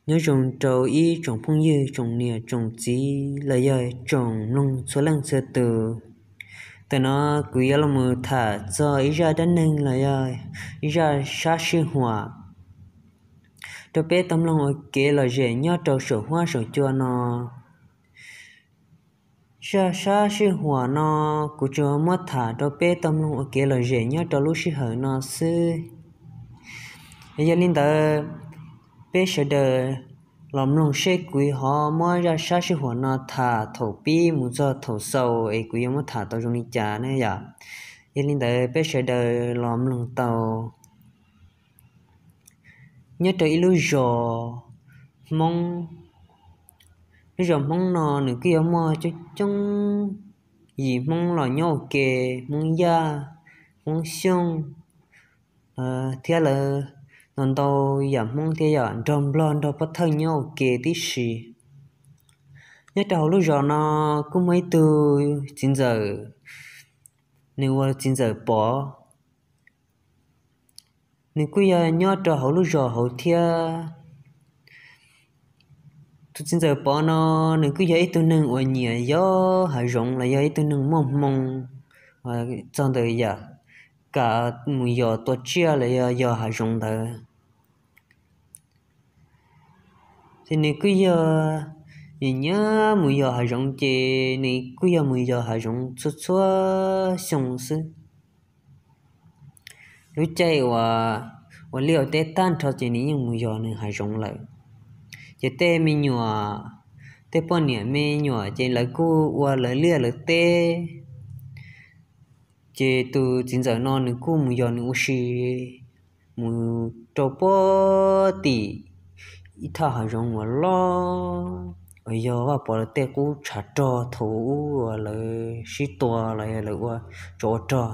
Nyob zoo rau ib tsoom phooj ywg, tsoom niam tsoom txiv los yog tsoom mloog txhua leej txhua tus. Tam no kuv yuav los mus tham txog ib zaj dab neeg los yog ib zaj sab sij huam rau peb tau mloog ua kev lom zem nyob rau saum huab saum cua no. Zaj sab sij huam no kuv tsuas muab tham rau peb tau mloog ua kev lom zem nyob rau lub sij hawm no xwb. Yog li ntawd, peb sawv daws los mloog seb kuv ho muab zaj sab sij huam no tham thaum pib mus txog thaum xaus es kuv yuav muab tham tau zoo li cas ne yom. Yog li ntawd peb sawv daws los mloog tau. Nyob rau ib lub zos Hmoob, lub zos Hmoob no nws kuj yog muaj coob coob yim Hmoob los nyob ua ke, Hmoob Yaj, Hmoob Xyooj, thiab lawv ntau ntau yam Hmoob thiab yom, nrog Nplog nrog Pov Thawj nyob ua ke tib si. Nyob rau hauv lub zos no kuj muaj ib tug txiv ntxawm, nws ua txiv ntxawm Pov. Nws kuj yog nyob rau hauv lub zos hauv thiab. Tus txiv ntxawm Pov no nws kuj yog ib tug neeg uas nyiam yos hav zoov los yog ib tug neeg muaj hmoo txog ntawm yam kam mus yos tua tsiaj los yog yos hav zoov ntawd. Ces nws kuj yog nyiam mus yos hav zoov ces nws kuj yog mus yos hav zoov txhua txhua xyoo xwb. Lub caij uas ua liaj ua teb tag nrho ces nws yeej mus yos nws hav zoov lawm. Ces tej me nyuam, tej poj niam me nyuam ces lawv kuj ua lawv liaj lawv teb. Ces tus txiv ntxawm no nws kuj mus yos nws ua si mus rau puag tim ib thaj hav zoov uas loj uas yog Vaj Pov lawv tej qub tshav rog thaum ub uas lawv sib tua los lawv ua tsov ua rog.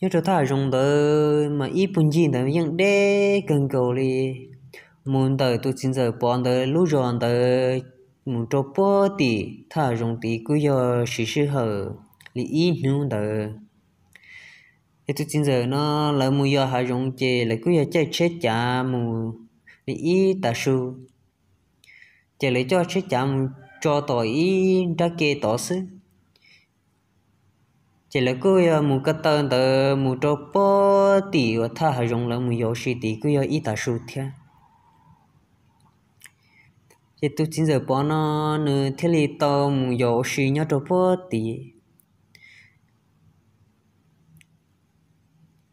Nyob rau thaj hav zoov ntawd mas ib puag ncig ntawd yeej deb kawg nkaus li. Mus ntawm tus txiv ntxawm Pov ntawd lub zos ntawd mus rau puag tim thaj hav zoov tid kuj yog siv sij hawm li ib hnub ntawd. Es tus txiv ntxawm no lawv mus yos hav zoov ces lawv kuj yog caij tsheb cav mus li ib tav su. Ces lawv coj tsheb cav mus tso tom ib nrab ke tod xwb. Ces lawv kuj yog mus ko taw ntawd mus rau puag tim uas thaj hav zoov lawv mus yos ua si tid kuj yog ib tav su thiab. Ces tus txiv ntxawm Pov no nws thiaj li tau mus yos ua si nyob rau puag tid.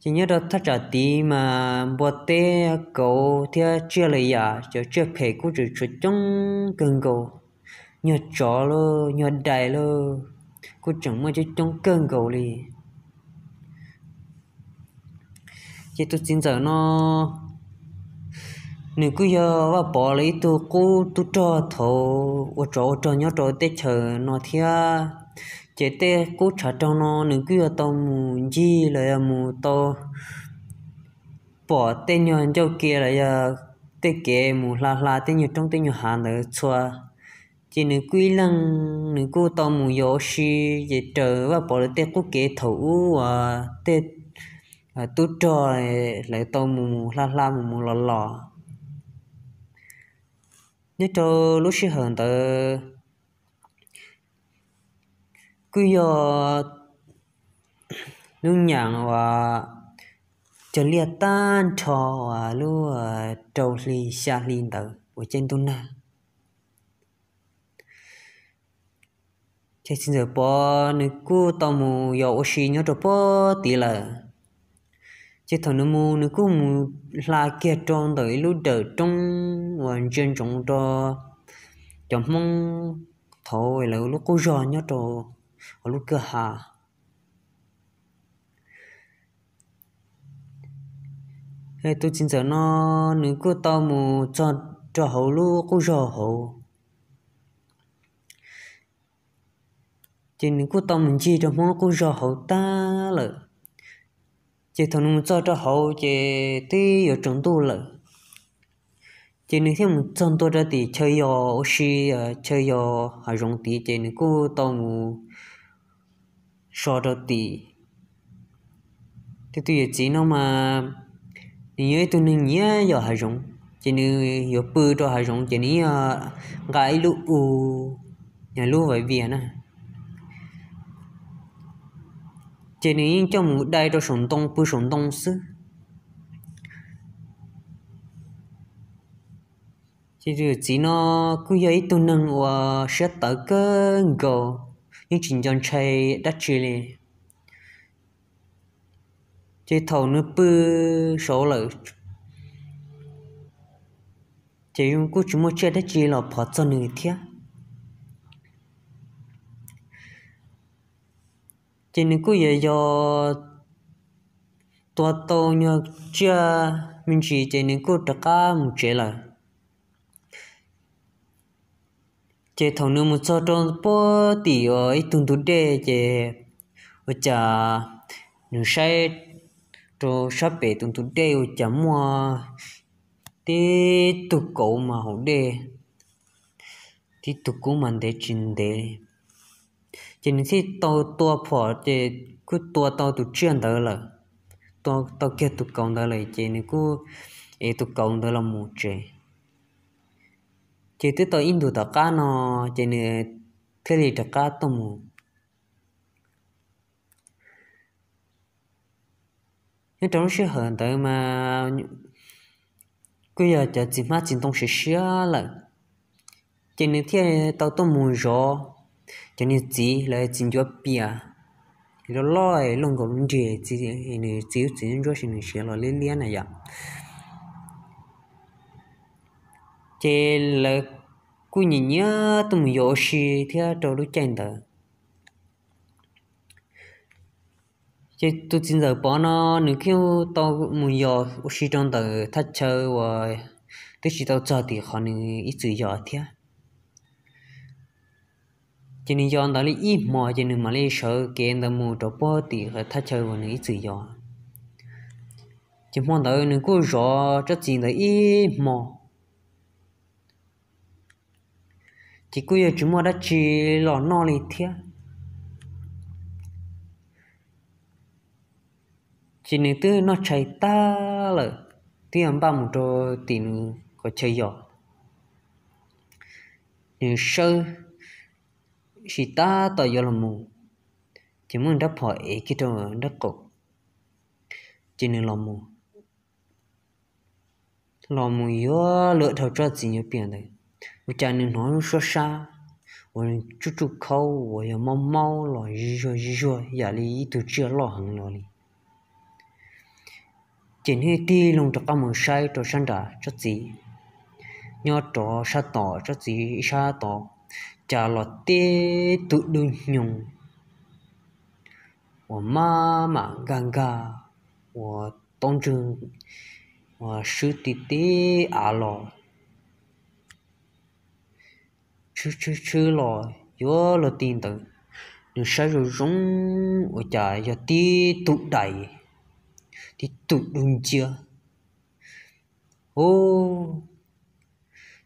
Ces nyob rau thaj tsam tid mas npua teb kauv thiab tsiaj lwm yam, cov tsiaj phem kuj tseem tshuav coob kawg nkaus, nyuag tsov lauj nyuag dais lauj, kuj tseem muaj coob coob kawg nkaus li. Ces tus txiv ntxawm no nws kuj yog Vaj Pov lawv ib tug qub tub rog thaum ua tsov ua rog nyob rau teb chaws no thiab. Ces tej qub tshav rog no nws kuj yog tau mus ncig los yog mus tau pom tej nyuag ncauj ke los yog tej kev mus hla hla tej nyuag roob tej nyuag hav ntawd txhua. Ces nws kuj ib leeg nws kuj tau mus yos ua si, ces raws Vaj Pov lawv tej qub kev thaum ub uas tej tub rog lawv tau mus mus hla hla mus mus los los. Nyob rau lub sij hawm ntawd kuj yog lub nyam uas cog liaj tag nrho uas lub rau hli xya hli ntawd uas caij ntuj nag. Ces txiv ntxawm Pov nws kuj tau mus yos ua si nyob rau puag tid lawm. Ces thaum nws mus nws kuj mus hla kiag rau ntawm ib lub dawm roob uas ntsia ntsoov rau cov Hmoob thaum lawv lub qub zog nyob rau hauv lub kwj ha. Tus txiv ntxawm no nws kuj tau mus txog rau hauv lub qub zog hauv. Ces nws kuj tau mus ncig rau Hmoob lub qub zog hauv tag lawm. Ces thaum nws mus txog rau hauv ces twb yuav tsaus ntuj lawm. Ces nws thiaj mus txog ntua rau tim chaw yos ua si, chaw yos hav zoov tid ces nws kuj tau mus so rau tim. Tus yawm txiv no mas nws yog ib tug neeg nyiam yos hav zoov. Ces nws yuav pw rau hav zoov ces nws yeej nqa ib lub u, yog lub vais vias na, ces nws yeej coj mus dai rau saum ntoo pw saum ntoo xwb. Ces tus txiv no kuj yog ib tug neeg uas siab tawv kawg nkaus, yeej tsis nco ntshai dab tsi li. Ces thaum nws pw saud lawm, ces kuj tsis muaj tsiaj dab tsi los phov txog nws thiab. Ces nws kuj yuav yog tua tau nyuag tsiaj me ntsis ces nws kuj rov qab mus tsev lawm. Ces thaum nws mus txog rau puag tim uas ib tug ntug dej ces ua cas nws saib rau sab pem tus ntug dej ua cas muaj tib tug kauv mas haus dej, tib tug kub mas ntev tsis ntev. Ces nws thiaj tau tua phom ces kuj tua tau tus tsiaj ntawd lawm, tua tau kiag tus kauv ntawd lawm ces nws kuj ev tus kauv ntawd los mus tsev. Ces twb tau ib ntus tom qab no ces nws thiaj li rov qab tuaj mus. Nyob rau lub sij hawm ntawd mas kuj yog cov txiv hmab txiv ntoo siav siab lawm, ces nws thiaj tau tuaj mus zov cov niag txiv lawv txiv ncuav pias loj loj luaj nkaus lub nrig, nws txiv lub txiv ntsuab sis nws siav los liab liab na yom. Ces lawv kuj nyiam nyiam tuaj mus yos ua si thiab rau lub caij ntawd. Ces tus txiv ntxawm Pov no nws kuj tau mus yos ua si rau ntawm thaj chaw uas twb tsis tau txog tim qhov nws ib txwm yos thiab. Ces nws yos ntawd li ib hmos ces nws mam li sawv kev ntawd mus rau puag tim thaj chaw uas nws ib txwm yos. Ces hmo ntawd nws kuj zov tsob txiv ntawd ib hmo, ces kuj yog tsis muaj dab tsi los noj li thiab. Ces nws twb noj tshais tag lawm, twb yog npaj mus rau tim nws qhov chaw yos. Nws sawv tsis tab tom yuav los mus, ces muaj nrab phom ev kiag rau nraub qaum, ces nws los mus los mus yuav luag dhau tsob txiv ncuav pias ntawd, ua cas nws hnov lub suab sab uas tsuj tsuj khaub uas yog mob mob los zij zuag zij zuag yam li ib tug tsiaj loj heev los li. Ces nws tig loo rov qab mus saib rau sab nram tsob txiv, nyob rov sab tom tsob txiv ib sab tod, cas los tib tug dub hnyoo uas maj mam nkag nkag uas taub ntswg uas swb ti tib av los, tshwb tshwb tshwb los yuav luag ti ntawd. Nws saib zoo zoo ua cas yog tib tug dais, tib tug dub nciab. Ub,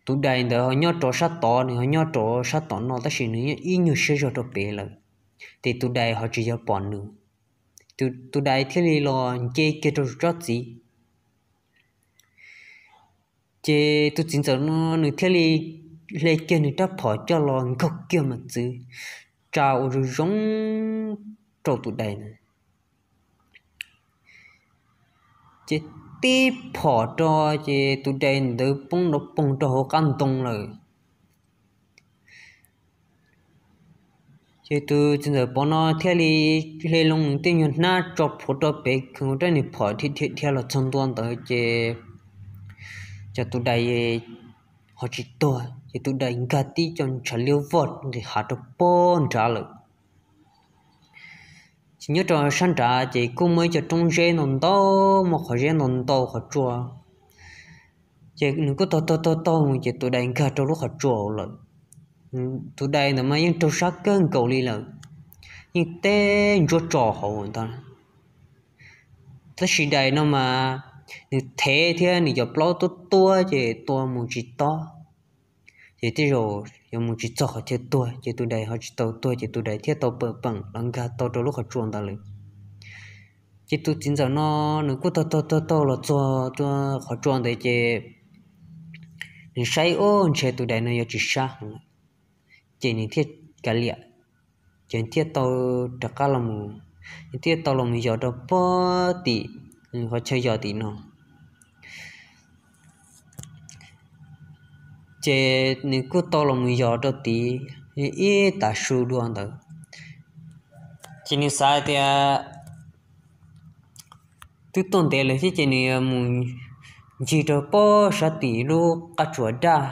tus dais ntawd ho nyob rov sab tod, nws ho nyob rov sab tom no tab sis nws ib nyuag siab zog rau pem lawm, ces tus dais ho tsis yog pom nws. Tus dais thiaj li los nce kiag rau tsob txiv. Ces tus txiv ntxawm no nws thiaj li hle kiag nws rab phom coj los nkaug kiag mas txwv tsa ua zoo zoo rau tus dais na. Ces tib phom rau ces tus dais ntawd poob nrov poog rau hauv qab ntoo lawm. Ces tus txiv ntxawm Pov no thiaj li hle loo nws tej nyuag hnab tso plhuav rau pem, khwv rab niag phom dhia dhia dhia los txog ntua ntawd ces, ces tus dais ho tsis tuag, ces tus dais nkag tib co ntshav liab vog nqis hav rau pog nrad lawm. Ces nyob rau sab nrad ces kuj muaj ib co roob zeb ntau ntau, muaj qhov zeb ntau ntau qhov tsua. Ces nws kuj taug taug taug taug mus ces tus dais nkag rau lub qhov tsua lawm. Tus dais ntawd mas yeej raug sab kawg nkaus li lawm, yeej teb ntsuab tso hauv ntag. Tab sis dais no mas nws thev thiab nws cov plaub tuab tuab ces tua mus tsis tob, ces tej zaum yuav mus tsis txog qhov chaw tuag, ces tus dais ho tsis tau tuag ces tus dais thiaj tau pawm peem los nkag tau rau lub qhov tsua ntawd lawm. Ces tus txiv ntxawm no nws kuj taug taug taug taug los txog qhov tsua ntawd ces nws saib ub ntshe tus dais no yuav tsis sab heev lawm, ces nws thiaj kav liam, ces thiaj tau rov qab los, nws thiaj tau los mus yos rau pog tim qhov chaw yos tim no. Ces nws kuj tau los mus yos rau tid ib tav su dua ntawd, ces nws xav tias twb tuaj ntev lawm thiab ces nws mus ncig rau pog sab tim lub qab tsuas daj,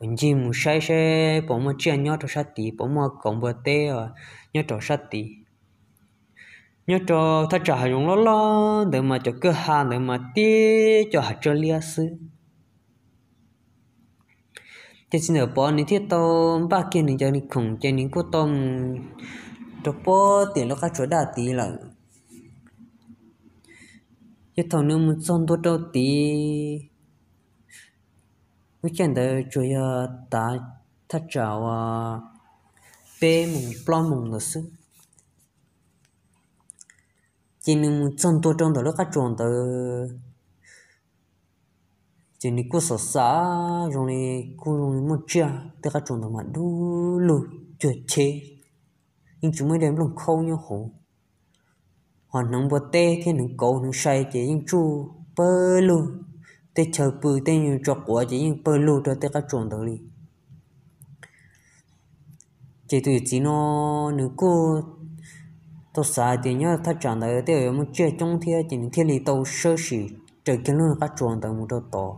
uas ncig mus saib saib puas muaj tsiaj nyob rau sab tid, puas muaj kauv npua teb nyob rau sab tid. Nyob rau thaj tsam hav zoov loj loj ntawd mas cov kwj ha ntawd mas tib co hav tsawb liab xwb. Ces txiv ntxawm Pov nws thiaj tau npaj kiag nws cov khoom ces nws kuj tau mus rau pog tim lub qab tsuas daj tid lawm. Ces thaum nws mus txog ntua rau tid, lub caij ntawd tsuas yog tav thaj tsam uas peb moos plaub moos ntawd xwb. Ces nws mus txog ntua rau ntawm lub qab tsuas ntawd, ces nws kuj xav xav zoo li kuj zoo li muaj tsiaj, tej qab tsuas ntawd mas dub lug cuag cheb, yeej tsis muaj ib daim nplooj khaub nyob hauv. Ho hneev npua teb thiab hneev kauv hneev sai ces yeej tsuj pawg lug, tej chaw pw tej nyuag tso quav ces yeej pawg lug rau tej qab tsuas ntawd li. Ces tus yawm txiv no nws kuj tau xav hais tias nyob thaj tsam ntawd tej zaum yuav muaj tsiaj coob thiab, ces nws thiaj li tau sawb sim raws kiag lub qab tsuas ntawd mus rau tod.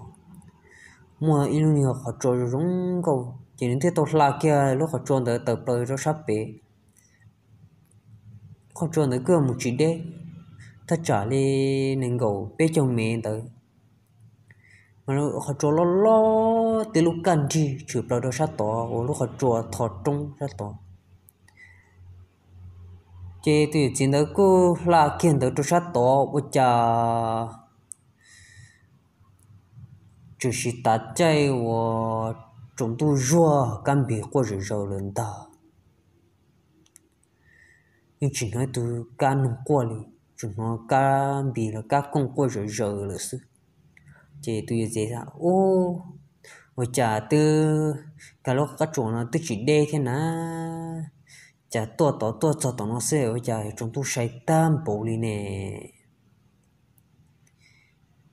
Muaj ib lub niag qhov tsua zoo nkauj, ces nws thiaj tau hla kiag lub qhov tsua ntawd tawm plaws rau sab pem. Qhov tsua ntawd kuj mus tsis deb, thaj tsam li nees nkaum peb caug mev ntawd, mas qhov tsua loj loj tib lub kaj nrig tshwm plaws rau sab tod uas lub qhov tsua tho roob sab tod. Ces tus yawm txiv ntawd kuj hla kiag ntawd rau sab tod ua cas tshwm sim tav caij uas tsaus ntuj zuag, kab npis quaj zawm zaws lawm ntag. Yeej tsis hnov ib tug kab noog quaj li, tsuas hnov kab npis los kab kooj quaj zawm zaws lawm xwb. Ces tus yawm txiv, Ub, ua cas twb, kab lub qab tsuas no twb tsis deb thiab na, cas tuaj tod tuaj txog tom no xwb ua cas tsaus ntuj sai tag npaum li ne?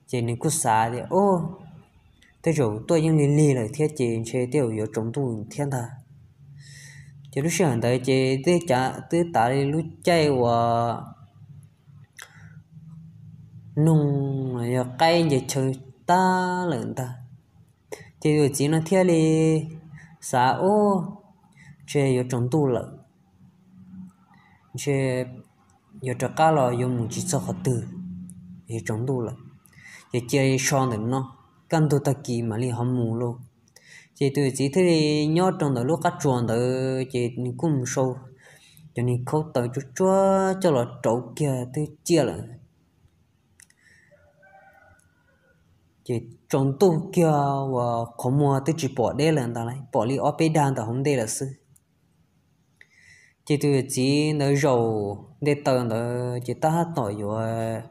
Ces nws kuj xav tias, Ub, tej zaum tuaj yeej lig lig lawm thiab ces ntshe tej zaum yuav tsaus ntuj thiab ntag. Ces lub sij hawm ntawd ces twb tav li lub caij uas noog los yog qaib nce chaw tag lawm ntag. Ces tus txiv no thiaj li xav, Ub, ntshe yuav tsaus ntuj lawm, ntshe yuav rov qab los yuav mus tsis txog qhov twg, yuav tsaus ntuj lawm, ces cia li so ntawm no, kaj ntug tag kis mam li ho mus lauj. Ces tus txiv thiaj li nyob rau ntawm lub qab tsuas ntawd ces nws kuj mus sau cov niag khaub taws tsuag tsuag coj los rauv kiag twb ciaj lawm. Ces tsaus ntuj kiag uas qhov muag twb tsis pom deb lawm ntag, pom li ob peb dag ntawm hauv ntej lawm xwb. Ces tus yawm txiv ntawd zaum nte taws ntawd ces tab tom yuav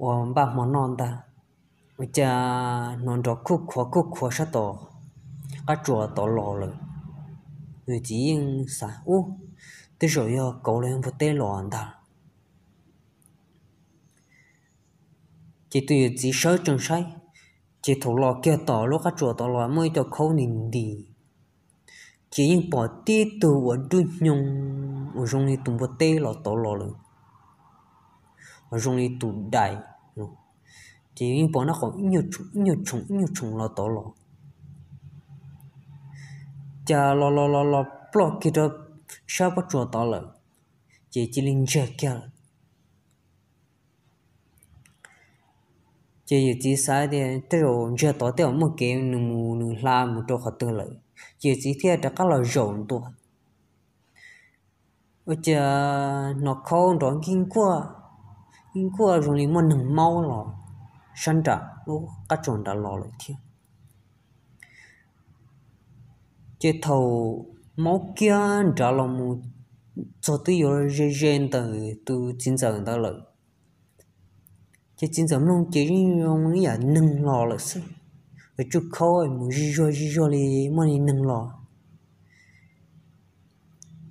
ua npaj hmo noj ntag, ua cas hnov nrov khuj khuav khuj khuav sab tom qab tsuas tod los lawm. Tus yawm txiv yeej xav, Ub, tej zaum yog kauv los yog npua teb los ntag. Ces tus yawm txiv sawv tsees saib, ces thaum los kiag tom lub qab tsuas tod los muaj ib co khaub nti nti, ces yeej pom tib tug uas dub hnyoo uas zoo li tus npua teb los tod los lawm, uas zoo li tus dais, ces yeej pom nab qhov ib nyuag tshoom ib nyuag tshoom los tod los. Cas los los los los ploj kiag rau sab pob tsuas tod lawm, ces cia li ntsiag kiag lawm. Ces yawm txiv xav tias tej zaum ntsiag tod tej zaum muaj kev nws mus nws hla mus rau qhov twg lawm, ces yawm txiv thiaj rov qab los zaum ntua. Ua cas hnov khaub nrov nkij nkuaj, nkij nkuaj zoo li muaj neeg maub los sab nram lub qab tsuas nrad los lawm thiab. Ces thaum maub kiag nrad los mus txog twb yuav ze ze ntawm tus txiv ntxawm ntawd lawm, ces txiv ntxawm mloog ces yeej zoo ib yam neeg los lawm xwb, yuav tsum khaub mus zij zuag zij zuag li muaj li neeg los.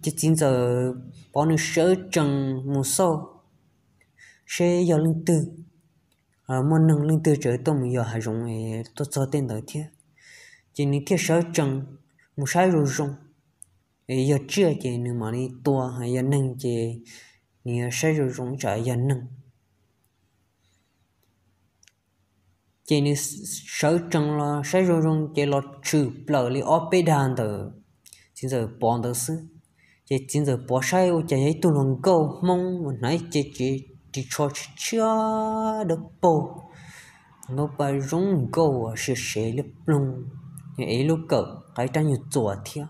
Ces txiv ntxawm Pov nws sawv tsees mus xauj seb yog leej twg, muaj neeg leej twg tseem tuaj mus yos hav zoov tuaj txog tej ntawd thiab. Ces nws thiaj sawv tsees mus saib zoo zoo, yog tsiaj ces nws mam li tua, yog neeg ces nws yuav saib zoo zoo tsam yog neeg. Ces nws sawv tsees los saib zoo zoo ces los tshwm plaws li ob peb dag ntawm txiv ntxawm Pov ntawd xwb. Ces txiv ntxawm Pov saib ua cas yog ib tug hluas nkauj Hmoob uas hnav ib ce ris tsho tshiab tshiab dawb paug, ntau pas zoo nkauj uas siav sev liab ploog, yog ev lub kawm qaib rab nyuag txuas thiab.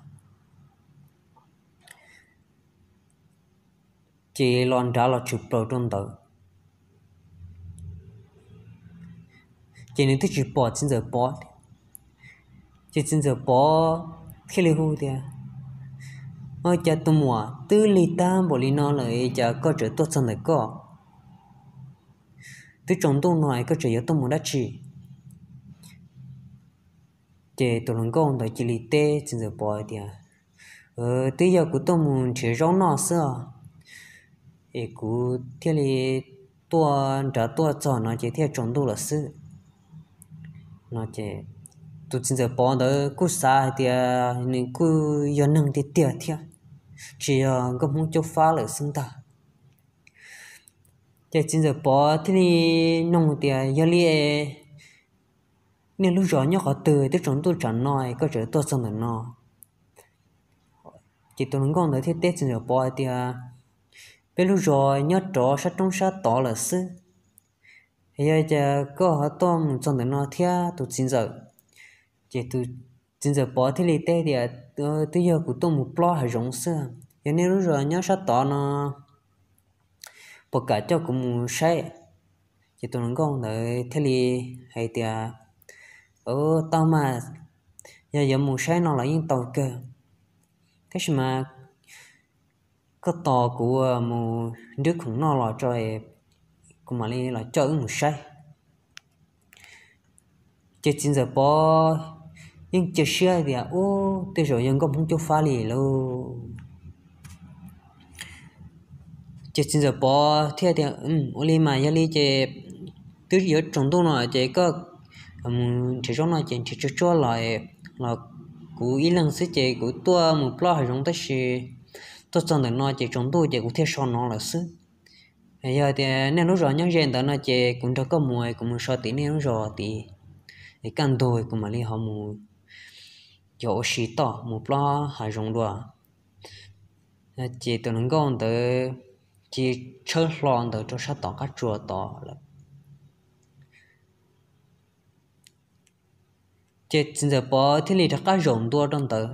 Ces los nrad los tshwm plaws rau ntawd, ces nws twb tsis pom txiv ntxawm Pov. Ces txiv ntxawm Pov thiaj li hu tias, Ua cas tus muam twb lig tag npaum li no lawm cas koj tseem tuaj txog ntawm koj? Twb tsaus ntuj no es koj tseem yuav tuaj mus dab tsi? Ces tus hluas nkauj ntawd cia li teb txiv ntxawm Pov tias, Twb yog kuv tuaj mus nrhiav zaub noj xwb os, es kuv thiaj li tuaj nrad tuaj txog no ces thiaj tsaus ntuj lawm xwb. No ces tus txiv ntxawm Pov ntawd kuj xav hais tias nws kuj yog neeg tiag tiag thiab, tsis yog nkauj Hmoob caub fab lawm xwb ntag. Ces txiv ntxawm Pov thiaj li nug tias, Yog li nej lub zos nyob qhov twg twb tsaus ntuj tsam no koj tseem tuaj txog ntawm no? Ces tus hluas nkauj ntawd thiaj teb txiv ntxawm Pov hais tias, Peb lub zos nyob rov sab roob sab tod lawm xwb, yog cas koj ho tuaj mus txog ntawm no thiab tus txiv ntxawm? Ces tus txiv ntxawm Pov thiaj li teb tias, Twb yog kuv tuaj mus plob hav zoov xwb, yog nej lub zos nyob sab tod no puas kam coj kuv mus saib? Ces tus hluas nkauj ntawd thiaj li hais tias, Tau mas, yog yuav mus saib no los yeej tau kawg, tab sis mas koj tos kuv mus nrhiav khoom noj los tso, kuv mam li los coj wb mus saib. Ces txiv ntxawm Pov yeej cia siab tias, Ub, tej zaum yog nkauj Hmoob caub fab li lauj. Ces txiv ntxawm Pov thiaj tias, Ua li mas yog li ces twb yuav tsaus ntuj no ces koj mus nrhiav zaub no ces nrhiav tsuag tsuag los, los kuv ib leeg xwb ces kuv tuaj mus plob hav zoov tab sis tuaj txog ntawm no ces tsaus ntuj ces kuv thiaj so no lawm xwb. Yog tias nej lub zos nyob ze ntawd no ces kuv nrog koj mus, kuv mus so tim nej lub zos tid, es kaj ntug kuv mam li ho mus yos ua si toj mus plob hav zoov dua. Ces tus hluas nkauj ntawd cia li tshawb hlo ntawd rau sab tom qab tsua tod lawm. Ces txiv ntxawm Pov thiaj li rov qab zaum ntua rau ntawd.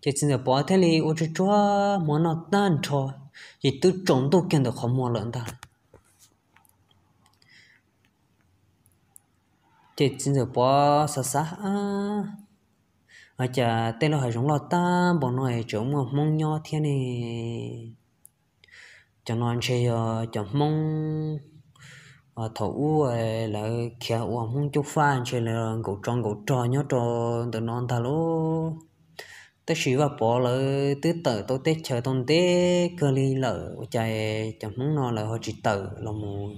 Ces txiv ntxawm Pov thiaj li ua tsuag tsuag hmo noj tag nrho, ces twb tsaus ntuj kiag ntawm qhov muag lawm ntag. Ces txiv ntxawm Pov xav xav, Ua cas tej lub hav zoov loj tag npaum no tseem muaj Hmoob nyob thiab ne? Cov no ntshe yog cov Hmoob thaum ub lawv khiav ua Hmoob caub fab ntshe lawv nkaum tsov nkaum rog nyob rau ntawm no ntag lauj. Tab sis Vaj Pov lawv twb tawm tau teb chaws tau ntev kawg li lawm, ua cas cov Hmoob no lawv ho tsis tawm los mus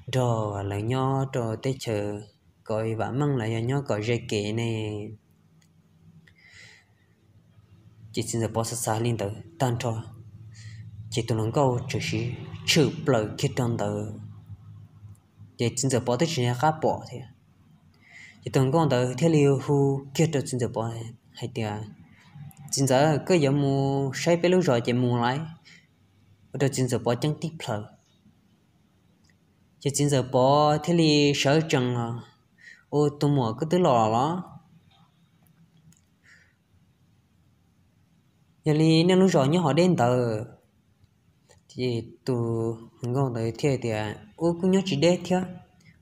nrog lawv nyob rau teb chaws kom vam meej los yog nyob kom ze kev ne? Ces txiv ntxawm Pov xav xav li ntawd tag nrho, ces tus hluas nkauj txawm siv tshwm plaws kiag rau ntawd, ces txiv ntxawm Pov twb tsis nco qab pom thiab. Ces tus hluas nkauj ntawd thiaj li hu kiag rau txiv ntxawm Pov hais tias, Txiv ntxawm, koj yuav mus saib peb lub zos ces mus lauj. Ua rau txiv ntxawm Pov ceeb tib plhaws. Ces txiv ntxawm Pov thiaj li sawv tsees los, Ua, tus muam, koj twb los los? Yog li nej lub zos nyob hov deb ntawd. Ces tus hluas nkauj ntawd thiaj tias, Ub, kuj nyob tsis deb thiab,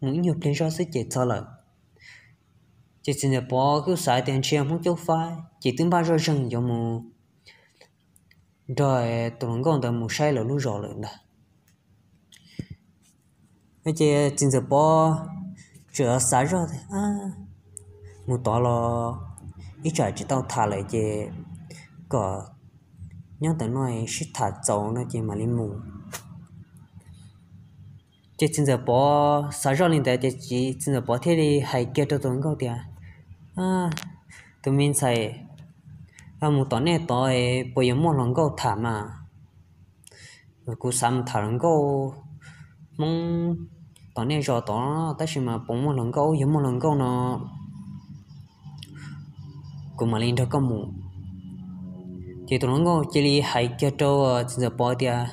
mus ib nyuag pliag zog xwb ces txog lawm. Ces txiv ntxawm Pov kuj xav tias ntshe Hmoob caub fab ces twb npaj zoj zeeg yuav mus nrog tus hluas nkauj ntawd mus saib lawv lub zos lawm ntag. Ces txiv ntxawm Pov tseem xav zoj, mus tod los ib tsam tsis tau tham lawm ces kom nyob ntawm no sib tham txaus no ces mam li mus. Ces txiv ntxawm Pov xav zoj li ntawd ces txiv ntxawm Pov thiaj li hais kiag rau tus hluas nkauj tias, tus me ntxhais, mus tom nej tod puas yuav muaj hluas nkauj tham mas? Kuv xav mus tham hluas nkauj Hmoob tom nej zos tod tab sis mas puas muaj hluas nkauj, yog muaj hluas nkauj no kuv mam li nrog koj mus. Ces tus hluas nkauj cia li hais kiag rau txiv ntxawm Pov tias,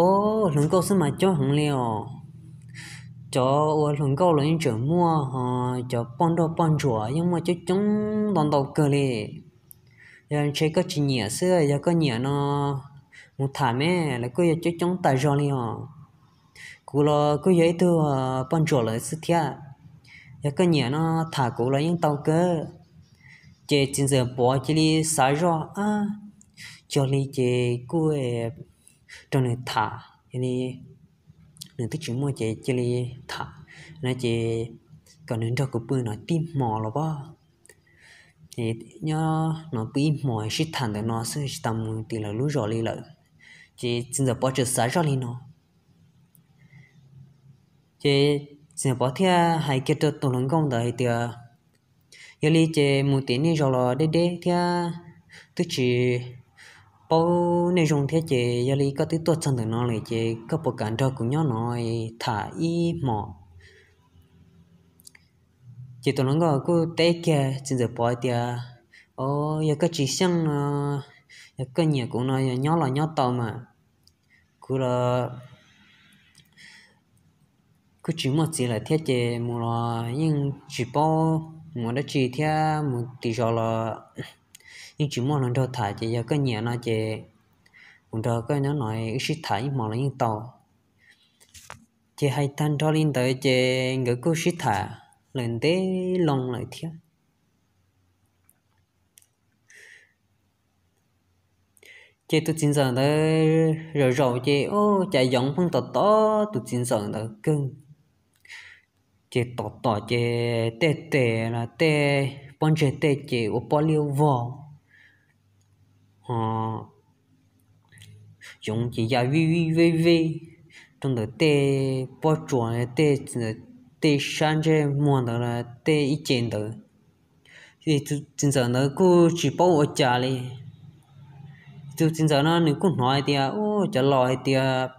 o, hluas nkauj xwb mas coob heev li os. Cov uas hluas nkauj los yeej tseem muaj, ho cov poj nrauj poj ntsuam yeej muaj coob coob ntau ntau kawg li. Yog ntshe koj tsis nyiam xwb, yog koj nyiam no mus tham me, lawv kuj yog coob coob tas zog li os. Kuv los kuj yog ib tug poj ntsuam lawm xwb thiab, yog koj nyiam no tham kuv los yeej tau kawg. Ces txiv ntxawm Pov cia li xav zoj, a, yog li ces kuj rau nws tham, yog li nws twb tsis muaj ces cia li tham no ces kom nws nrog kuv pw no tib hmo los pab. Nyob no pw ib hmo sib tham ntawm no xwb tsis tas mus tim lawv lub zos li lawm. Ces txiv ntxawm Pov tseem xav zoj li no, ces txiv ntxawm Pov thiaj hais kiag rau tus hluas nkauj ntawd hais tias, yog li ces mus tim nej zos los deb deb thiab, twb tsis paub nej zoo thiab ces yog li koj twb tuaj txog ntawm no lawm ces koj puas kam nrog kuv nyob no tham ib hmos? Ces tus hluas nkauj kuj teb kiag txiv ntxawm Pov hais tias, o, yog koj tsis xyeej no, yog koj nyiam kuv no yog nyob los nyob tau mas. Kuv los kuj tsis muaj txiv lawm thiab ces mus los yeej tsis paub mus dab tsi thiab, mus tim zos los yeej tsis muaj hluas nraug tham, ces yog koj nyiam no ces kuv nrog koj nyob no wb sib tham ib hmos los yeej tau. Ces hais tag nrho li ntawd ces nkawd kuj sib tham lawm ntev loo lawm thiab. Ces tus txiv ntxawm ntawd zaum zaum ces ua cas yoov pheej tom tom tus txiv ntxawm ntawd kawg. Ces tom tom ces tej tes los tej pob ntseg tej ces ua pob liab vog, ho yoov ces ya vij vij vej vej rau ntawm tej pob tsuas, tej, tej sab ntsej muag ntawd los tej ib ce ntawd. Txiv ntxawm ntawd kuj tsis paub ua cas li. Tus txiv ntxawm no nws kuj hnov hais tias, u, cov laus hais tias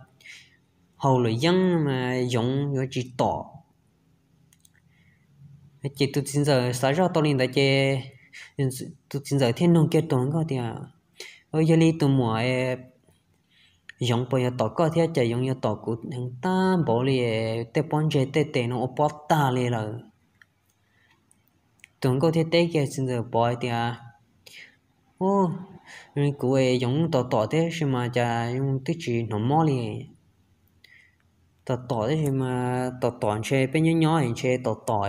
haus luam yeeb mas yoov yuav tsis tom. Ces tus txiv ntxawm xav zoj tau li ntawd ces tus txiv ntxawm thiaj nug kiag tus hluas nkauj tias, yog li tus muam, yoov puas yuav tom koj thiab, cas yoov yuav tom kuv heev tag npaum li, tej pob ntseg tej tes no ua pob tag li lawm? Tus hluas nkauj thiaj teb kiag txiv ntxawm Pov hais tias, u, kuv yoov tom tom thiab tab sis mas cas zoo twb tsis hnov mob li. Tom tom tab sis mas tom tom ntshe peb nyob nyob ntshe tom tom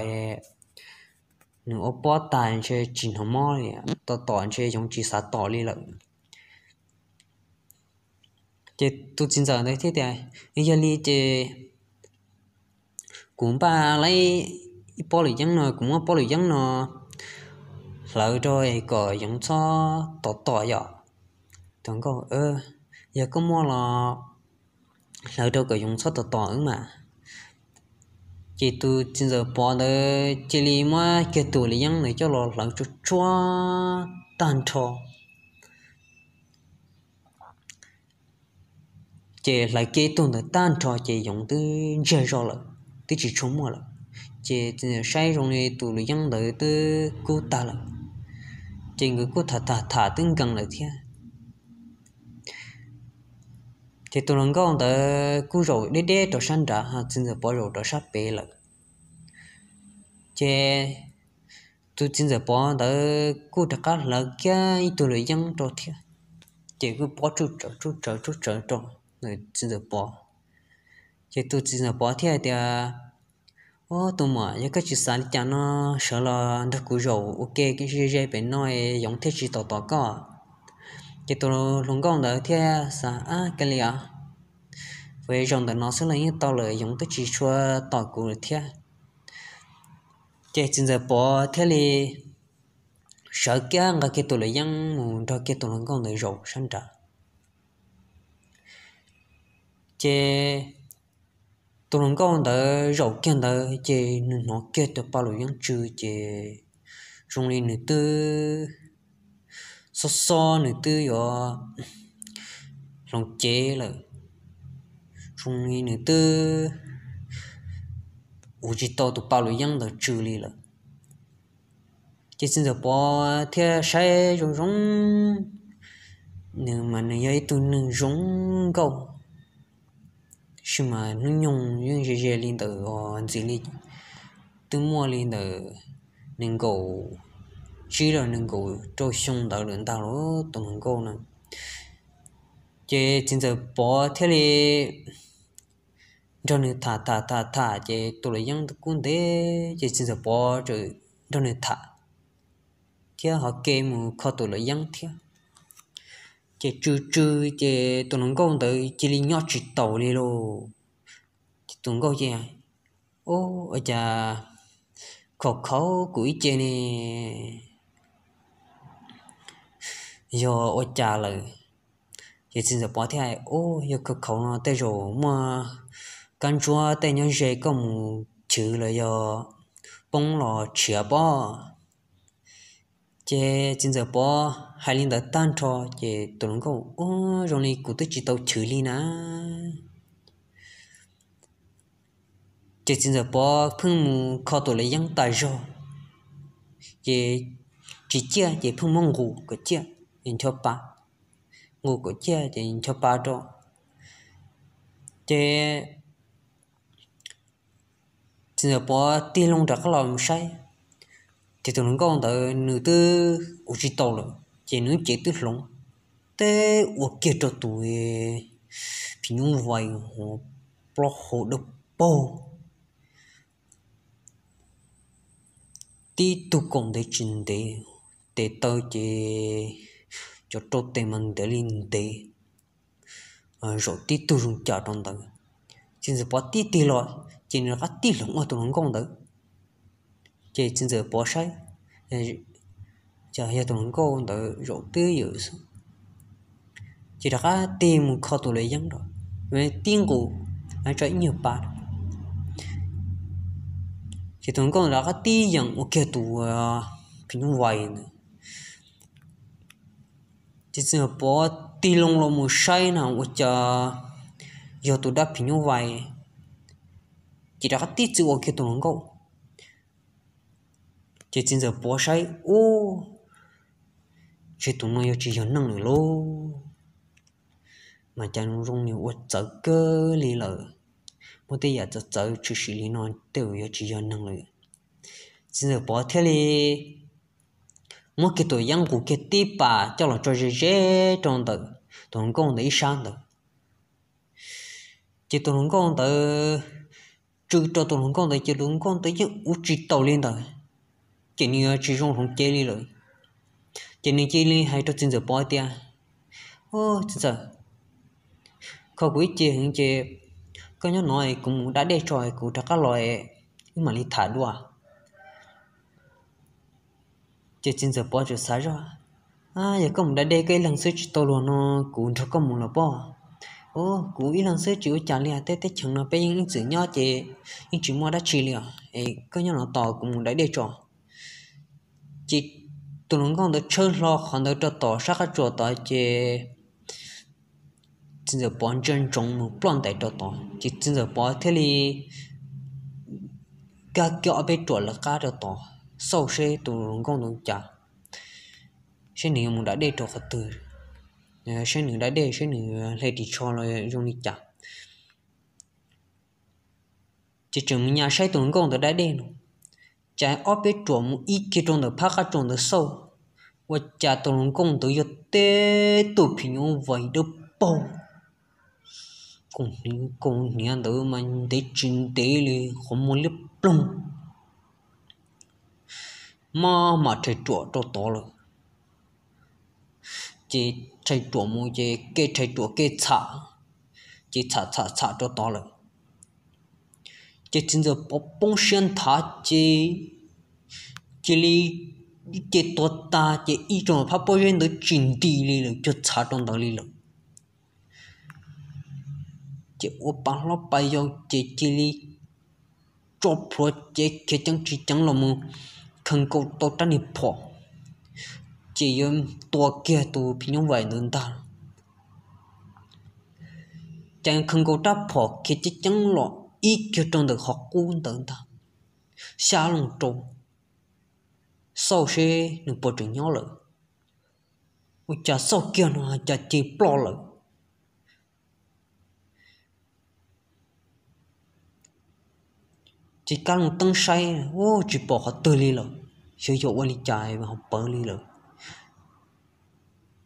nws ua pob tag ntshe tsis hnov mob li, tom tom ntshe yoov tsis xav tom li lawm. Ces tus txiv ntxawm ntawd thiaj tias, yog li ces kuv npaj lawm ib pob luam yeeb no, kuv muab pob luam yeeb no hlawv rau es kom yoov txhob tom tom yom. Tus nkauj, yog koj muaj los hlawv rau kom yoov txhob tom tom wb mas. Ces tus txiv ntxawm Pov ntawd cia li muab kiag tus luam yeeb ntawd coj los hlawv tsuag tsuag tag nrho. Ces hlawv kiag ib tug ntawd tag nrho ces yoov twb ntsiag zog lawm, twb tsis tshua muaj lawm. Ces txiv ntxawm saib zoo li tus luam yeeb ntawd twb kub tag lawm. Ces nkawd kuj tham tham tham twb nkees lawm thiab. Ces tus hluas nkauj ntawd kuj zaum deb deb rau sab nrad, txiv ntxawm Pov zaum rau sab pem lawm. Ces tus txiv ntxawm Pov ntawd kuj rov qab hlawv kiag ib tug luam yeeb rau thiab. Ces kuj pob tsuj tsawv tsuj tsawv tsuj tsawv rau txiv ntxawm Pov. Ces tus txiv ntxawm Pov thiaj hais tias, o, tus muam, yog koj tsis xav li cas no, sawv los nrog kuv zaum ua ke ze ze pem no, yoov thiaj tsis tom tom koj. Ces tus hluas nkauj ntawd thiaj xav, ab, kawg li os, zaum ntawm no xwb los yeej tau lawm, yoov twb tsis tshua tom kuv lawm thiab. Ces txiv ntxawm Pov thiaj li sawv kiag nqa kiag tus luam yeeb mus nrog kiag tus hluas nkauj ntawd zaum sab nraud. Ces tus hluas nkauj ntawd zaum kiag ntawd ces nws hnov kiag tus pa luam yeeb tsw ces zoo li nws twb xob xob, nws twb yuav hloov cev lawm, zoo li nws twb ua tsis tau tus pa luam yeeb ntawd tsw li lawm. Ces txiv ntxawm Pov thiaj saib zoo zoo, nws mas nws yog ib tug neeg zoo nkauj, tab sis mas hnub nyoog yeej ze ze li ntawm ntxiv li, twb muaj li ntawm nees nkaum tsib los nees nkaum rau xyoo ntawd lawm ntag los tus hluas nkauj na. Ces txiv ntxawm Pov thiaj li nrog nws tham tham tham tham ces tus luam yeeb twb kub ntev ces txiv ntxawm Pov txawm nrog nws tham thiab ho ke mus kho tus luam yeeb thiab. Ces tsw tsw, ces tus hluas nkauj ntawd cia li nyob tsis taus li lauj. Ces tus nkauj ces, Ub, ua cas khaus khaus kuv ib ce ne? Yog ua cas lawm? Ces txiv ntxawm Pov thiaj hais, Ub, yog khaus khaus no tej zaum muaj kab ntsuab tej nyob ze koj mus chwv los yog poob los tshiav pob. Ces txiv ntxawm Pov hais li ntawd tag nrho ces tus hluas nkauj, Ub, zoo li kuv twb tsis tau chwv li na. Ces txiv ntxawm Pov pheej mus kho tus luam yeeb tas zog, ces tsis ciaj ces pheej muab nqus kom ciaj es ncho pa, nqus kom ciaj ces ncho pa rau. Ces txiv ntxawm Pov tig loo rov qab los mus saib, ces tus hluas nkauj ntawd nws twb ua tsis tau lawm ces nws cev twb hloov, teb ua kiag rau tus phim nyuj vais hauv plaub hau dawb paug, tib tug kaus ntev tsis ntev, tes taw ces cov rau tes mas ntev li ntev, zaum tib tug zoo cas rau ntawd. Txiv ntxawm Pov tib tig los ces nws rov qab tib hloov ua tus hluas nkauj ntawd. Ces txiv ntxawm Pov saib, cas yog tus hluas nkauj ntawd zaum twb ywm xwb. Ces rov qab tig mus kho tus luam yeeb rau, tib nqus tso ib nyuag pa. Ces tus hluas nkauj rov qab tib yeem ua kiag tus phim nyuj vais ntawd. Ces txiv ntxawm Pov tig loo los mus saib na ua cas yog tus dab phim nyuj vais, ces rov qab tib txwm ua kiag tus hluas nkauj. Ces txiv ntxawm Pov saib, Ub, ntshe tus no yuav tsis yog neeg lawm lauj, mas cas zoo li ua txawv kawg li lawm, muaj tej yam txawv txawv tshwm sim li no tej zaum yuav tsis yog neeg lawm. Txiv ntxawm Pov thiaj li muab kiag tus yeeb nqus kiag tib pas coj los tso ze ze rau ntawm tus hluas nkauj ntawd ib sab ntawd. Ces tus hluas nkauj ntawd, tsw rau tus hluas nkauj ntawd ces tus hluas nkauj ntawd yeej ua tsis taus li ntawd, ces nws yuav tsis zoo hloov cev li lawm. Ces nws cia li hais rau txiv ntxawm Pov tias, Txiv ntxawm, kho kuv ib ce heev ces koj nyob no es kuv mus da dej tso es kuv rov qab los es wb mam li tham dua. Ces txiv ntxawm Pov txawm xav zoj, Yog koj mus da dej koj ib leeg xwb tsis tau luag no, kuv nrog koj mus los pob? Kuv ib leeg xwb tsis ua cas li, tej teb chaws no peb yeej ib txwm nyob ces yeej tsis muaj dab tsi li os, es koj nyob no tos kuv mus da dej tso. Ces tus hluas nkauj ntawd tshawb hlo qhov ntawd rau tom sab qab tsuas tod ces txiv ntxawm Pov ntsia ntsoov mus ploj ntais rau tod ces txiv ntxawm Pov thiaj li nkag kiag ob peb ruam lawv qab rau tod xauj seb tus hluas nkauj ntawd cas, seb nws yuav mus da dej rau qhov twg, seb nws da dej seb nws hle ris tsho los zoo li cas. Ces tseem mus nyas saib tus hluas nkauj ntawd da dej no, cas ob peb ruam mus ib kiag rau ntawm phab qab tsuas ntawd xauj, ua cas tus hluas nkauj ntawd yog tib tug phim nyuj vais dawb paug, kaus hniav ntawd mas ntev tsis ntev li qhov muag liab ploog, maj mam rhais ruam rau tod lawm. Ces rhais ruam mus ces kev rhais ruam kev txham, ces txham txham txham rau tod lawm. Ces txiv ntxawm Pov poob siab nthav ces cia li ce tuag tag ces ib co phab pob zeb ntawd tsis nti li lawm, cuag txhav rau ntawd li lawm. Ces ua pa hlob pa yau ces cia li tso plhuav cev khiav ceev tsis ceev los mus khaws nkaus tau rab niag phom, ces yuav tua kiag tus phim nyuj vais ntawd ntag. Ces khaws nkaus rab phom khiav ceev ceev los ib kiag rau ntawm qhov qub ntawd ntag, xya loo rau, xauj seb nws puas tseem nyob lawm. Ua cas xauj kiag no cas ces ploj lawm. Ces kab loo teeb saib, u, tsis pom qhov twg li lawm, xyov yog ua li cas ho pawv li lawm.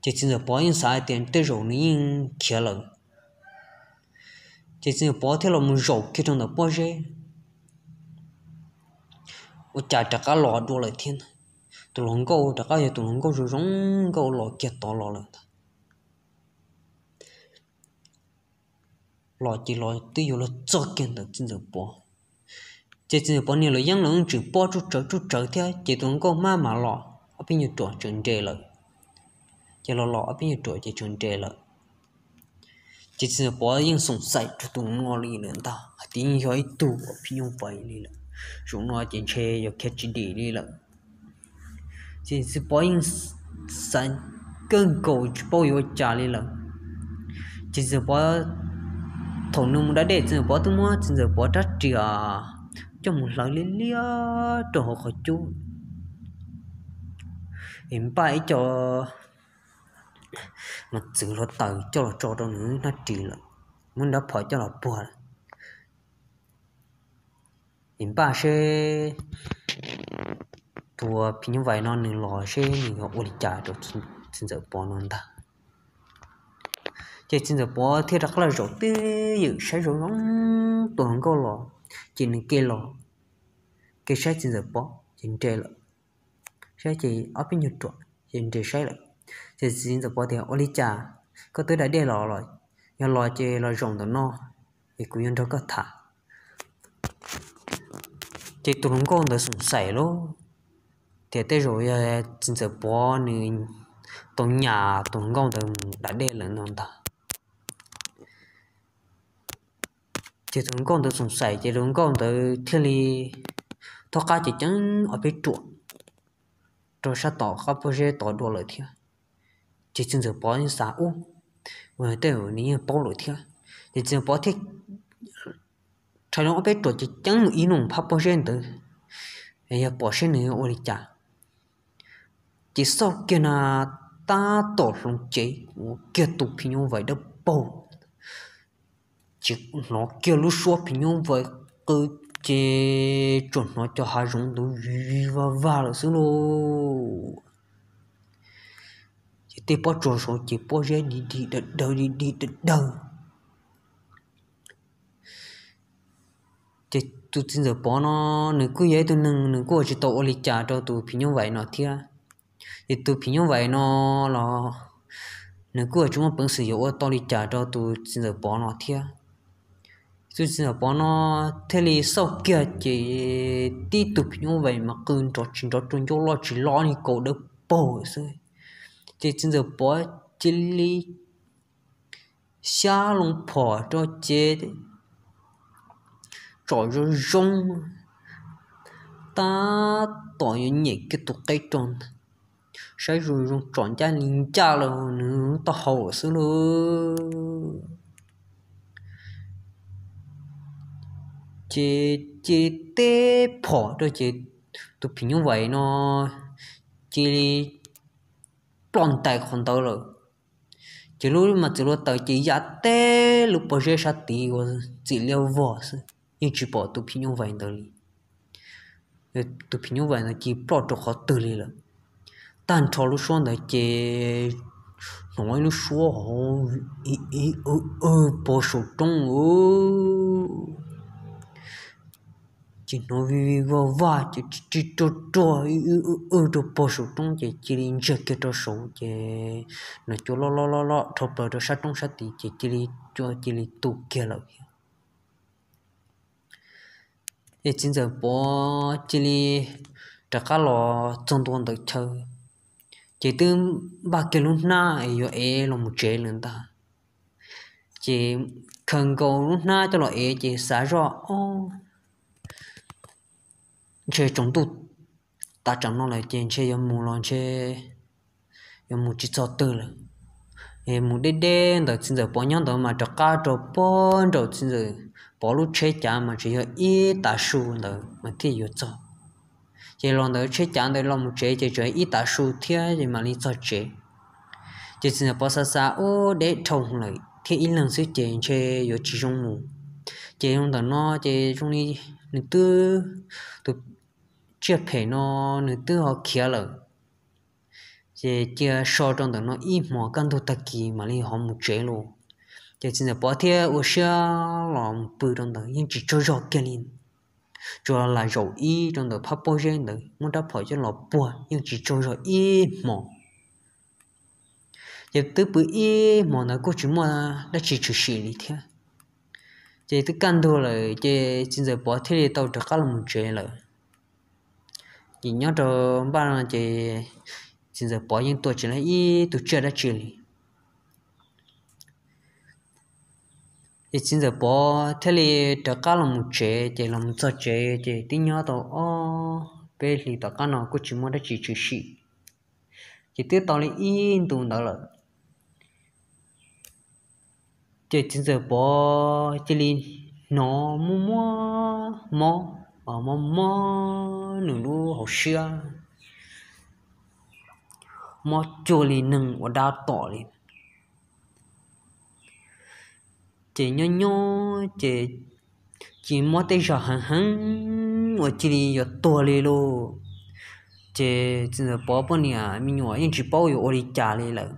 Ces txiv ntxawm Pov yeej xav hais tias tej zaum nws yeej khiav lawm. Ces txiv ntxawm Pov thiaj los mus zaum kiag rau ntawm pob zeb, ua cas rov qab los dua lawm thiab ntag. Tus hluas nkauj rov qab yog tus hluas nkauj zoo zoo nkauj los kiag tod los lawm ntag. Los ces los twb yuav luag txog kiag ntawm txiv ntxawm Pov. Ces txiv ntxawm Pov niag luam yeeb los tseem pob tsuj tsawv tsuj tsawv thiab, ces tus hluas nkauj hmab mam los, ob peb nyuag ruam tseem nres lawm. Ces los los ob peb nyuag ruam ces tseem nres lawm. Ces txiv ntxawm Pov yeej xoom xaim rau tus no li lawm ntag, hais tias yeej yog ib tug phim nyuj vais li lawm, zaum no ces ntshe yuav khiav tsis dim li lawm. Ces txiv ntxawm Pov yeej xav kawg nkaus tsis paub yuav ua cas li lawm. Ces txiv ntxawm Pov, thaum nws mus da dej txiv ntxawm Pov twb muab txiv ntxawm Pov rab riam coj mus hlawv liab liab rau hauv qhov cub, es npaj ib co mos txwv hluav taws coj los tso rau nws hnab ris lawm, muab nrab phom coj los puag lawm. Es npaj seb tus phim nyuj vais no nws los seb nws yuav ua li cas rau txiv ntxawm Pov no ntag. Ces txiv ntxawm Pov thiaj rov qab los zaum twj ywm saib zoo zoo tus hluas nkauj los, ces nws ke los, ke saib txiv ntxawm Pov ces nres lawm, saib ces ob peb nyuag ruam ces nres saib lawm. Ces txiv ntxawm Pov tias ua li cas, koj twb da dej los los, yog los ces los zaum ntawm no es kuv yuav nrog koj tham. Ces tus hluas nkauj ntawd xoom xaim lauj, tias tej zaum yog txiv ntxawm Pov nws tau nyas tus hluas nkauj ntawd mus da dej lawm no ntag. Ces tus hluas nkauj ntawd xoom xaim ces tus hluas nkauj ntawd thiaj li thaub qab ceev ceev ob peb ruam rau sab tom qab pob zeb tod dua lawm thiab. Ces txiv ntxawm Pov xav ub, ua tej nws yeej paub lawm thiab. Ces txiv ntxawm Pov thiaj rhais loo ob peb ruam ceev ceev mus ib num phab pob zeb ntawd, yog pom seb nws ua li cas. Ces xauj kiag na, tab tom hloov cev ua kiag tus phim nyuj vais dawb paug, ces hnov kiag lub suab phim nyuj vais qw, ces tsuas hnov cov hav zoov ntawd vig vig vag vag lawm xwb lauj. Ces tej pob tsuas saud ces pob zeb dig dig dawg dawg dig dig dawg dawg. Ces tus txiv ntxawm Pov no nws kuj yog ib tug neeg nws kuj ua tsis tau ua li cas rau tus phim nyuj vais no thiab. Ces tus phim nyuj vais no los nws kuj tsis muaj peev xwm yuav ua tau li cas rau tus txiv ntxawm Pov no thiab. Tus txiv ntxawm Pov no thiaj li xauj kiag ces tib tug phim nyuj vais mas qw nrov tsis nrov rau ncauj loj tsis loj li kaus dawb paug xwb. Ces txiv ntxawm Pov cia li xyab loo phom rau ces tsom zoo zoo, tab tom yuav nyem kiag tus qe rau ntag, saib zoo zoo tsom ncaj li ncaj los nws taub hau lawm xwb lauj. Ces cia li teb phom rau ces tus phim nyuj vais no cia li ploj ntais qhov ntawd lawm. Ces lub mos txwv hluav taws ces ya teb lub pob zeb sab tid ua txim liab vog xwb, yeej tsis pom tus phim nyuj vais ntawd li. Tus phim nyuj vais ntawd cia li ploj rau qhov twg li lawm. Tag nrho lub suab ntawd ces hnov ib lub suab hov pog saum roob lauj. Ces hnov vij vij vaj vaj ces ri ri ruag ruag rau pog saum roob ces cia li ntsiag kiag rau saud ces nws cua loj loj loj loj dhau plaws rau sab roob sab tid ces cia li cua cia li tu kiag lawm thiab. Ces txiv ntxawm Pov cia li rov qab los txog ntua ntawm chaw, ces twb npaj kiag lub hnab yuav ev los mus tsev lawm ntag. Ces khaws nkaus lub hnab coj los ev ces xav zoj, o, ntshe tsaus ntuj tav tsam no lawm ces ntshe yuav mus los ntshe yuav mus tsis txog twg lawm. Mus deb deb ntawm txiv ntxawm Pov nyob ntawd mas rov qab rau pog nraum txiv ntxawm Pov lub tsheb cav mas tseem yog ib tav su ntawd mas thiaj yuav txog. Ces los ntawm tsheb cav ntawd los mus tsev ces tseem ib tav su thiab ces mam li txog tsev. Ces txiv ntxawm Pov xav xav, ub, deb dhau lawm thiab ib leeg xwb ces ntshe yuav tsis zoo mus. Ces zoo ntawm no ces zoo li nws twb, tus tsiaj phem no nws twb ho khiav lawm. Ces cia so rau ntawm no ib hmos kaj ntug tag kis mam li ho mus tsev lauj. Ces txiv ntxawm Pov thiaj ua siab los mus pw rau ntawd yeej tsis tsaug zog kiag li. Tsuas lam zaum ib rau ntawm phab pob zeb ntawd muab rab phom coj los puag yeej tsis tsaug zog ib hmos. Ces twb pw ib hmos ntawd kuj tsis muaj dab tsi tshwm sim li thiab. Ces twb kaj ntug lawm ces txiv ntxawm Pov thiaj li tau rov qab los mus tsev lawm. Ces nyob rau npaj no ces txiv ntxawm Pov yeej tua tsis tau ib tug tsiaj dab tsi li. Ces txiv ntxawm Pov thiaj li rov qab los mus tsev, ces los mus txog tsev ces twb nyob tau ob peb hlis tom qab no kuj tsis muaj dab tsi tshwm sim. Ces twb tau li ib ntus ntawd lawm, ces txiv ntxawm Pov cia li hnov muaj muaj mob, mob mob nws lub hauv siab, mob cuag li neeg ua dab tom li. Ces nyob nyob ces cia li mob tej zog heev heev uas cia li yuav tuag li lauj. Ces txiv ntxawm Pov poj niam me nyuam yeej tsis paub yuav ua li cas li lawm.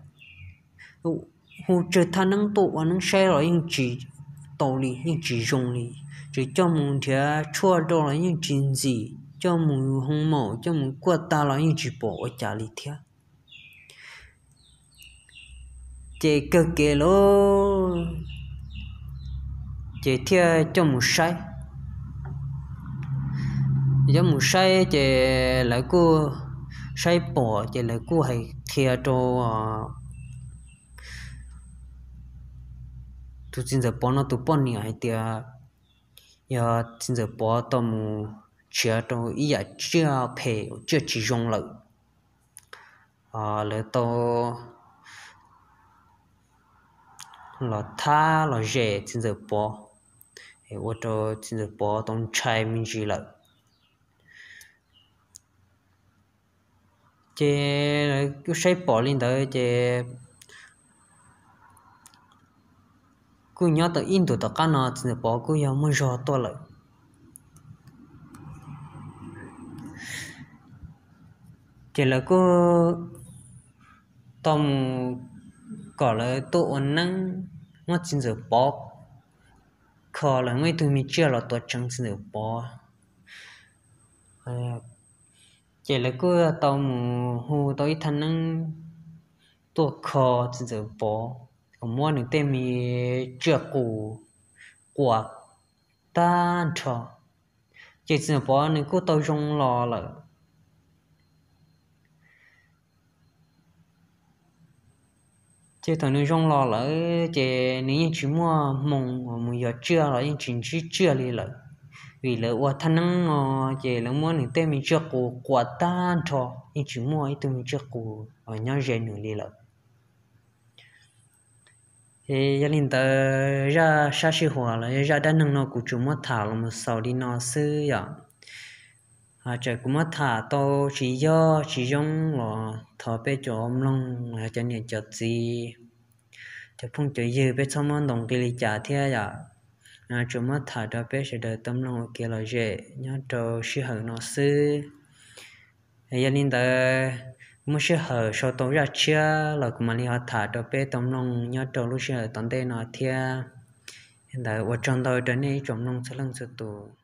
Hu tsawg thaj neeb tuaj ua neeb saib los yeej tsis tau li, yeej tsis zoo li. Tseem coj mus nrhiav tshuaj rau los yeej tsis ntxim, coj mus hoo maum coj mus kuaj tag los yeej tsis pom ua cas li thiab. Ces kawg kev lawm, ces thiaj coj mus saib. Coj mus saib ces lawv kuj saib pom ces lawv kuj hais qhia rau tus txiv ntxawm Pov no tus poj niam hais tias yog txiv ntxawm Pov tau mus nrhiav rau ib yam tsiaj phem tsiaj tsis zoo lawm. Lawv tau los thab los zes txiv ntxawm Pov, ua rau txiv ntxawm Pov tau ntshai me ntsis lawm. Ces lawv kuj saib pom li ntawd ces kuj nyob tau ib ntus tom qab no txiv ntxawm Pov kuj yog muaj zog tuaj lawm. Ces lawv kuj tau mus kom lawv tuaj ua neeb muab txiv ntxawm Pov kho, lawv muab ib tug me tsiaj los tuav tseev txiv ntxawm Pov. Ces lawv kuj tau mus hu tau ib thaj neeb tuaj kho txiv ntxawm Pov, kom muab nws tej me tsiaj qus quas tag nrho. Ces txiv ntxawm Pov nws kuj tau zoo los lawm. Ces thaum nws zoo los lawm ces nws yeej tsis muaj hmoo uas mus yos tsiaj los yeej tsis ntsib tsiaj li lawm, vim lawv ua thaj neeb no ces lawv muab nws tej me tsiaj qus quas tag nrho, yeej tsis muaj ib tug me tsiaj qus uas nyob ze nws li lawm. Ces yog li ntawd zaj sab sij huam los yog zaj dab neeg no kuv tsuas muab tham los mus xaus li no xwb yom. Txawm kuv muab tham tau tsis yog tsis zoo los thov peb cov mloog los yog cov niam cov txiv, cov phooj cov ywg peb txhob muab ntaus nqi li cas thiab yom. Tsuas muab tham rau peb sawv daws tau mloog ua kev lom zem nyob rau sij hawm no xwb. Yog li ntawd, muaj sij hawm sau tau zaj tshiab los kuv mam li ho tham rau peb tau mloog nyob rau lub sij hawm tom ntej no thiab. Li ntawd ua tsaug ntau rau nej ib tsoom mloog txhua leej txhua tus.